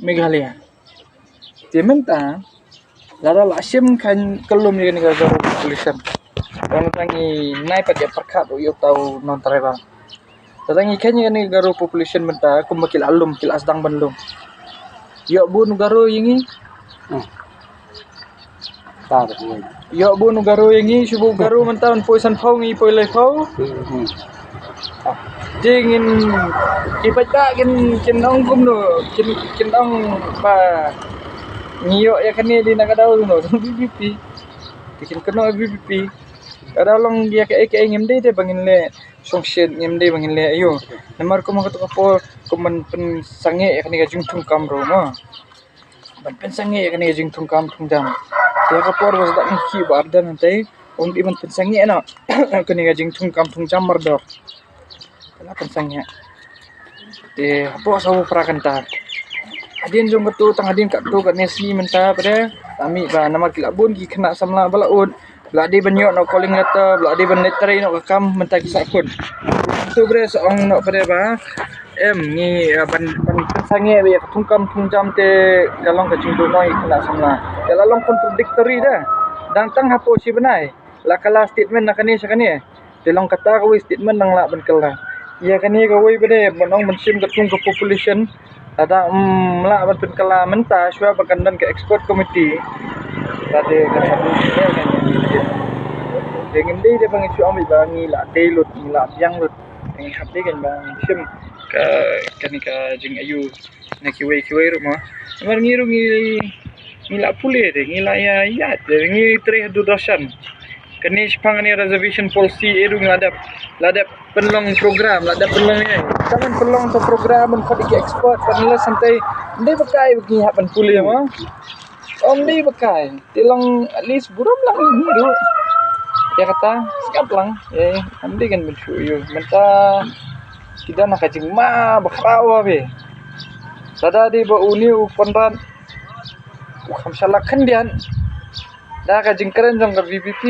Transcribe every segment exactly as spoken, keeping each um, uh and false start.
Meghalaya. Te mynta lada la shim kan kyllum ïa kane ka Garo population. Ong tang ngi nai pat ïa pyrkhat u ïa uta u non-tribal. Lada ngi khein ïa kane ka Garo population mynta kumba ki la lum, ki la sdang ban lum. Ïoh bun u Garo ïa ngi. Hmm. Ta da kuwei. Ïoh bun u Garo ïa ngi, shu bun u Garo mynta un poi sanphew ngi poi laiphew. Hmm. Te ngin ki paidbah kin, kin ong kumno, kin, kin ong ba ngi ïoh ïa kane dei na ka daw no VPP. Te kin kynnoh VPP. Ka daw long ïa kaei kaei ngim dei te ba ngin leh shongshit, ngim dei ba ngin leh aïu. Namar kumba kato ka por kum ban pynsangeh ïa kane ka jingthung kam ruh mo. Ban pynsangeh ïa kane ka jingthung kam thung jam. Te ka por ba sdang ngi ki ba ardan hangtai, ym dei ban pynsangeh noh kane ka jingthung kam thung jam mardor. Ka la pynsangeh. Te hapoh saw phew phra kynta. Hadien jong kato tang hadien kato kane sngi mynta pat de. Tami ba namar ki la bun ki khynnah samla ba la ud. Ba la dei ban ïoh noh calling letter, ba la dei ban leit trei noh ka kam mynta ki sahkut. Te bre sa ong noh pat de ba em ngi, eh, ban, ban pynsangeh ba ïa ka thung kam thung jam te ka long ka jingduh noh ïa ki khynnah samla. Ka la long contradictory de. Dang tang hapoh shi bnai la kylla statement na kane sha kane. Te long kata kawei statement dang lah ban kylla. Ïa kane kawei pat de ban ong ban shim ka thung ka population. Lada ym lah ban pynkylla mynta shuwa ba kan don ka expert committee. Lada ka satu ne kan. Te ngim dei de ba ngi shu ong ba ngi la dei lut, ngi la biang lut. Ngi hap dei kan ba ngi shim ka, kane ka jingaïu na kiwei kiwei ruh mo. Namar ngi ruh ngi, ngi la pule de, ngi la ïa ïaid de, ngi trei ha Doordarshan. Kane shaphang kane reservation policy eh ruh ngi la dep, la dep pynlong program, la dep pynlong ïa. Ka ban pynlong to program ban khot ïa ki expert, ban leh hangtai. Ym dei ba kai ba ngi hap ban pule mo. Ym dei ba kai. Te long at least burom lang ïa ngi ruh. Ïa kata, sngap lang. Eh, ym dei kan ban shu ïa. Mynta ki don ha ka jingma ba khraw ba be. Lada dei ba une u Conrad u kham shalak khyndiat. Da ka jingkren jong ka VPP.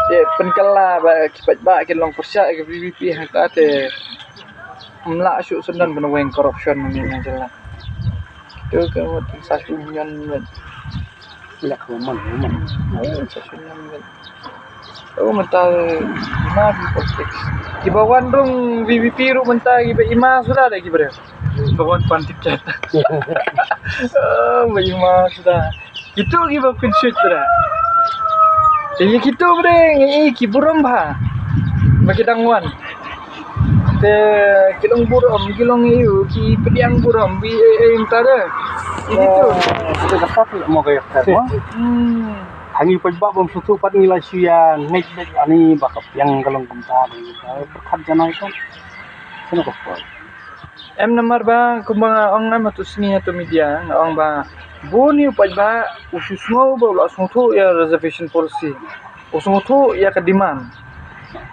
Te pynkylla ba ki paidbah ki long pyrshah ka VPP hangta te. Ym lah shuh sendon ban weng corruption mynne na jylla. Kito ka mut sa shu nyan met. Lek woman, woman. Oh, sa shu nyan met. Oh, mynta ma ki politics. Kiba wan rung VPP ruh mynta kiba ima suda da kiba dei. Kiba wan pan tiket. Oh, ba ima suda. Kito kiba kynshuh suda. Te ïa kito ba dei ngi i ki burom bha. Ba ki dang wan. Te ki long burom, ki long ïa u, ki pdiang burom, bi e e mynta de. Ïa kito. Kita dapat mo kaya kata mo. Hmm. Hangi pajbak bom sutu pat ngi la shu ïa ngeit bek ani ba ka pdiang ka long kumta, ba pyrkhat janai kan. Sino ka por. Em namar ba kumba nga ong em ha tu sngi ha tu media nga ong ba bun ïa u paidbah u shu sngew ba u la sngewthuh ïa reservation policy. U sngewthuh ïa ka demand.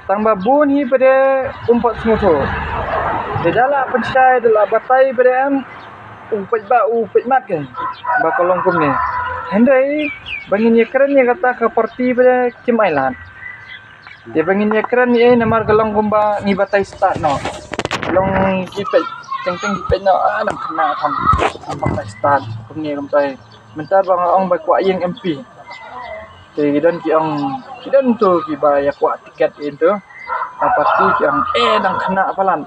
Tang ba bun hi pat de um pat sngewthuh. Te da la pynshai da la batai pat de em u paidbah u paidmat kan ba ka long kumne. Hynrei ba ngin ïa kren ïa kata ka party pat de kim ailad. Te ba ngin ïa kren ïa namar ka long kumba ngi batai stad noh. Long ki peit teng teng ki peit noh a dang khynnah kan. Batai stad kumne kumtai. Mynta ba nga ong ba kwah ïeng MP. Te ki don ki ong ki don tu kiba ïa kwah tiket ïa tu. Apa tu ki ong eh dang khynnah palat.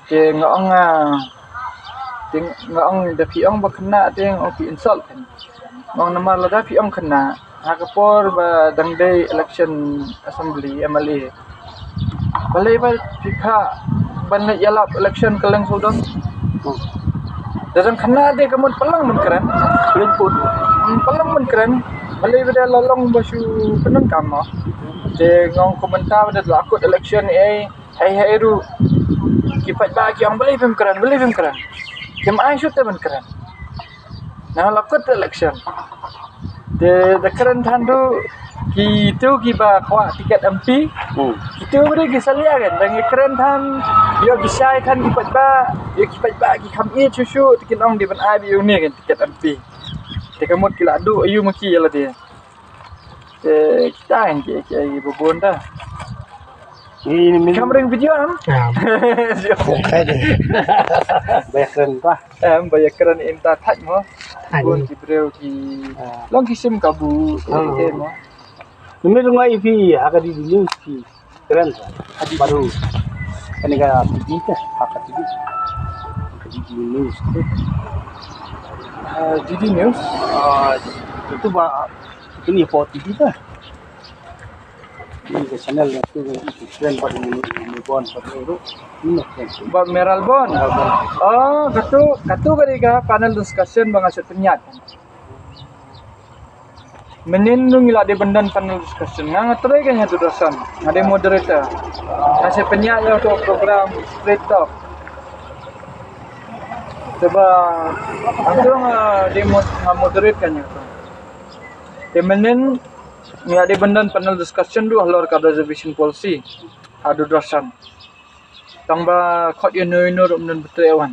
Te nga ong, ah, te nga ong da phi ong ba khynnah te nga ong phi insult kan. Nga ong namar lada phi ong khynnah ha ka por ba dang dei election assembly MLA. Balei ba phi kha ban leit ïalap election ka leng sawdong. Da dang khynnah te ka mut pynlong ban kren. Pynlong ban kren. Balei ba da la long ba shu pyndonkam mo. Te nga ong kumta ba da la kut election eh Hei hei ruh ki paidbah ki ong balei phim kren, balei phim kren. Kim ai shuh te ban kren. Na la kut election. Te da kren than ruh kitu kiba kwah tiket MP. Hmm. Kitu ruh ki salia kan, da ngi kren than ïoh ki shai than ki paidbah, ïoh ki paidbah ki kham ïeit shuh shuh te kin ong dei ban ai ba ïoh ne kan tiket MP. Te ka mut ki la duh aïu ma ki ïa lade. Te kita kan ki ki ai ba bun da. Ini min kam ring video am. Ba ïakren ta. Em, ba ïakren ïa kata thait mo. Bun ki briew ki long ki sim kabu te mo. Ni mi rung ai phi ha ka di di news phi. Kren. Baru. Kane ka T V ka, ha ka T V. Ka D D News. Ah, D D News. Ah, itu ba, ini po T V ka. Ini ka channel yang tu, itu kren ba ini, ini Bond ba ini. Ini kren. Ba Meral Bond. Meral Bond. Oh, katu, katu ka dei ka panel discussion ba nga shu pynïaid. Mynnin ruh ngi la dei ban don panel discussion. Nga nga trei ka ïa Dudrosan. Nga dei moderator. Nga shu pynïaid ïa uto u program Straight Talk. Te ba hangto nga dei mod-, nga moderate ka ïa uto. Te mynnin ngi la dei ban don panel discussion ruh halor ka reservation policy ha Dudrosan. Tang ba khot ïa uno uno ruh ym don ba trei wan.